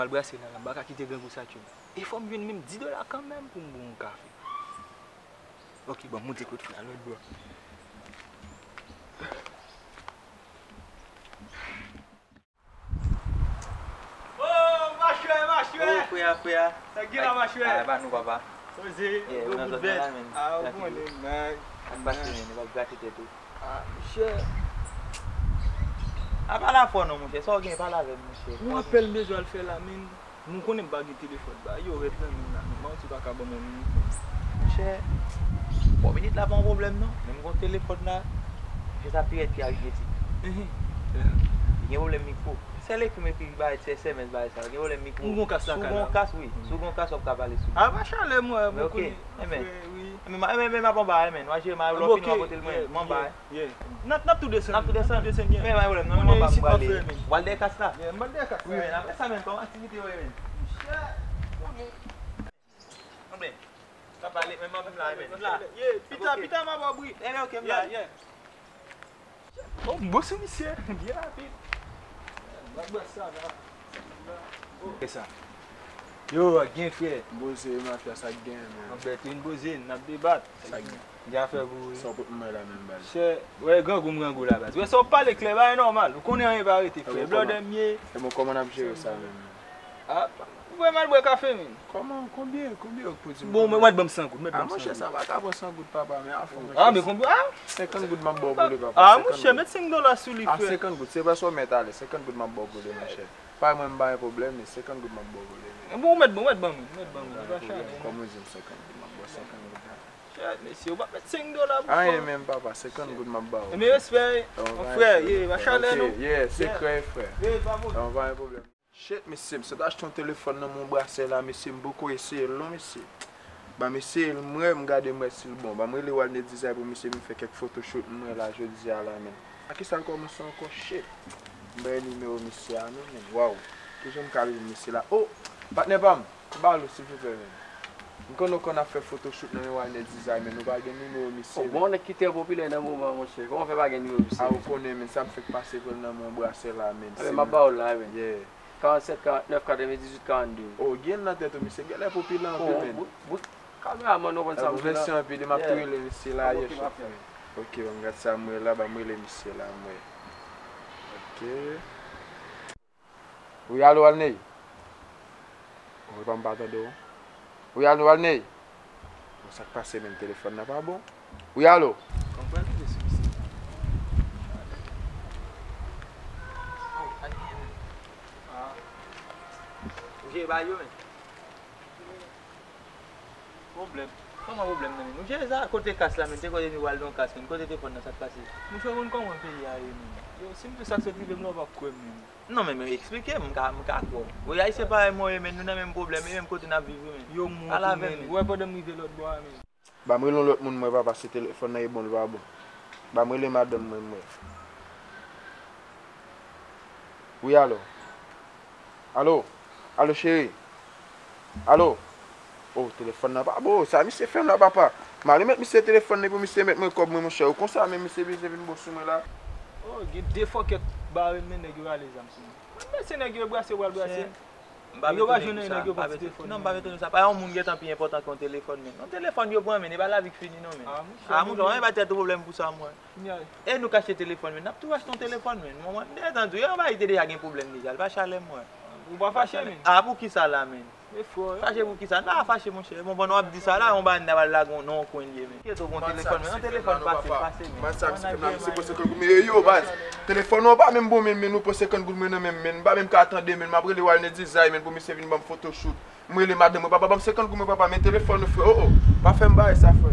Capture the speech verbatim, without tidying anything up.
Brase la, la, m pa ka kite grangou sa tchoum. E fò m jwenn menm dis dola kanmenm pou m bwè yon kafe. Ok, bon, m monte kot frè a lòt bò. Oh, machwè, machwè! Oh, frè a, frè a. Sa k gen la, machwè? Ah, ba nou, papa. Poze, yeah, gwo bout bèt. Ah, ou konnen, man. Sa k pase, men, ou p ap gate tèt ou. Ah, monchè. A pale afò non, monchè. Sa w gen, pale avè m, monchè. Yon apèl m bezwen al fè la, men. Moun konnen m pa gen telefòn, ba yo rèd nan men m la, men manti pa ka ban mwen minit non. Monchè, bon, minit la pa yon pwoblèm non, men m gon telefòn la, monchè, sa pi rèd ke aritmetik. Li gen pwoblèm mikwo. Sèl ekri m epi bagay ti S M S bagay sa, li gen pwoblèm mikwo. M gon kas lakay la. Si w gon kas, wi. Si w gon kas, w ap ka pale sou li. A pa chalè m wè, men bon, ok, konnen, men, wi. Men, men, men, men, m ap anba, men, w a jere m a lè w fini w a pote l mwen, m anba. Yeah. N ap, n ap tou desann. N ap tou desann. N ap tou desann, yeah. Men, pa gen pwoblèm, non, m anba m prale. W al dèyè kas la? Yeah, m al dèyè kas la. Wi, men, apre sa, men, kòman aktivite yo ye, men? Monchè, konnen. Anben, n ap pale, men, m la, men, m la. Yeah, pita, pita, m ap abri. Ebyen, ok, m la. Yeah, yeah. Oh, m bon sou misye, byen rapid. M ap bwè sa, la. E sa. Yo, gen frè. Poze, mafya, sa k gen, men. Anben, tou n poze, n ap debat. Sa k gen? Gen afè pou ou wi. Sa w pot mwen la menm baz? Chè, wè grangou m grangou la baz. Wè sa w pale klè, bagay nòmal. Ou konnen anyen pa rete frè. Blòdè m ye. E bon, kòman n ap jere sa menm? Ah, ou vle m al bwè kafe menm? Kòman, konbyen, konbyen ou k pou di m? Bon, mèt ban m san goud, mèt ban m san goud. Ah, monchè, sa pa ka pran san goud papa, men afè monchè. Ah, men konbyen? Ah! Senkant goud m ap ba w pou li papa. Ah, monchè, mèt senk dola sou li frè. Ah, senkant goud, se vre sa w mèt ale, senkant goud m ap ba w pou li monchè. Pa mwen m pa gen pwoblèm, men senkant goud m ap ba w pou li. Bon, ou mèt ban, ou mèt ban mwen, ou mèt ban mwen. Pa gen pwoblèm, kòm ou di m senkant goud m ap ba w senkant goud la. Chè, mesye, ou pa mèt senk dola pou fò. Anyen menm papa, senkant goud m ap ba w. Men respè, mon frè, ye, pa chalè non. Yeah, sekrè frè. Ye, pa vòlè. An pa gen pwoblèm. Shit, mesye, m sot achte yon telefòn nan men yon brasè la, mesye, m poko eseye l non, mesye. Ban m eseye l, m wè, m gade, m wè si l bon. Ban m rele Walney Design pou misye vin fè kèk photoshoot, m wè la jodi a la, men. A kisa l kòmanse ankò? Shit. M bay nimewo misye a non, men. Waw. Kijan m ka jwenn misye la? Oh, patnè pa m. Ba l ou silvouplè, men. M konn ou konn ap fè photoshoot nan men Walney Design, men ou pa gen nimewo misye, men. Oh, bon, nèg ki trè popilè nan moman, monchè. Kòman w fè pa gen nimewo misye? A, ou konnen, men, sa m fèk pase pou l nan men yon brasè la, men. A, men m ap ba w l la, men. Yeah. Karannsèt, karannèf, katrevendizuit, karannde. Oh, gen nan tèt ou, misye genlè popilè anpil, men. Bout, bout kameramann ou konn sa m di la. Mèsi anpil, m ap tou rele misye la, ye chofè. Ok, ban m gad sa m wè la, ban m rele misye la, m wè. Ok. Wi, alo, Walney? Wi, pa m pa tande w. Wi, alo, Walney? Bon, sa k pase menm, telefòn nan pa bon? Wi, alo? Bon, pral rive sou misye. Oh, Walney menm. Ah. Ou jere bagay yo, men? Pwoblèm. Kòman pwoblèm nan, men? Nou jere sa, kote kas la, men? Te kote nou pral nan kas, men? Kote telefòn nan, sa k pase? Monchè, ou konn kòman peyi a ye, men? Yo, si m di w sa k sot rive m la, ou p ap kwè m, men. Non, men, men, eksplike m, m ka, m ka kwè w. Wi, Ayisyen parèy mwen, men, nou nan menm pwoblèm, e menm kote n ap viv, men. Yo, m wont, men. Ou wè, pandan m rive lòt bò a, men. Ban m rele yon lòt moun, mwen, papa, si telefòn nan e bon, l pa bon. Ban m rele madanm mwen, mwen. Wi, alo? Alo? Alo, cheri? Alo? Oh, telefòn nan pa bon. Sa misye fè m la, papa? M ale met misye telefòn li pou misye met mwen kòb mwen, monchè. Ou konsa menm misye vin, vin bon sou mwen la? Oh, gen de fòkèt bare m, men nèg yo rale zam sou mwen. Mwen, mesye, nèg yo brase, yo pral brase m. Nèg yo pa jwenn anyen, nèg yo pran ti telefòn. Non, m pa vle tande sa. Pa yon moun gentan pi enpòtan ke yon telefòn, men. Yon telefòn yo pran, men, e pa lavi k fini, non, men. Ah, monchè, ah, monchè, mwen pa tèt pwoblèm pou sa, mwen. E nou k achte telefòn, men. N ap tou achte yon telefòn, men. Mwen, mwen, m te tande, yon bagay te deja gen pwoblèm deja. L pa chalè, mwen. Ou pa fache, men? Ah, pou kisa la, men? Fache pou kisa? M pa fache, monchè. Bon, pandan w ap di sa la, yon bagay n ta pral lage w nan yon kwen l ye, men. Kite w pran telefòn, men. Yon telefòn fasil, fasil, men. Ban sa misye fè m la, misye pran senkant goud, men yo, baz. Telefòn ou pa menm bon, men, men ou pran senkant goud mwen nan men m, men. M pa menm ka tande, men. M ap rele Walney Design, men, pou misye vin ban m photoshoot. M rele madanm mwen, papa, ban m senkant goud mwen, papa, men telefòn ou, frè. Oh, oh. Pa fè m bagay sa, frè.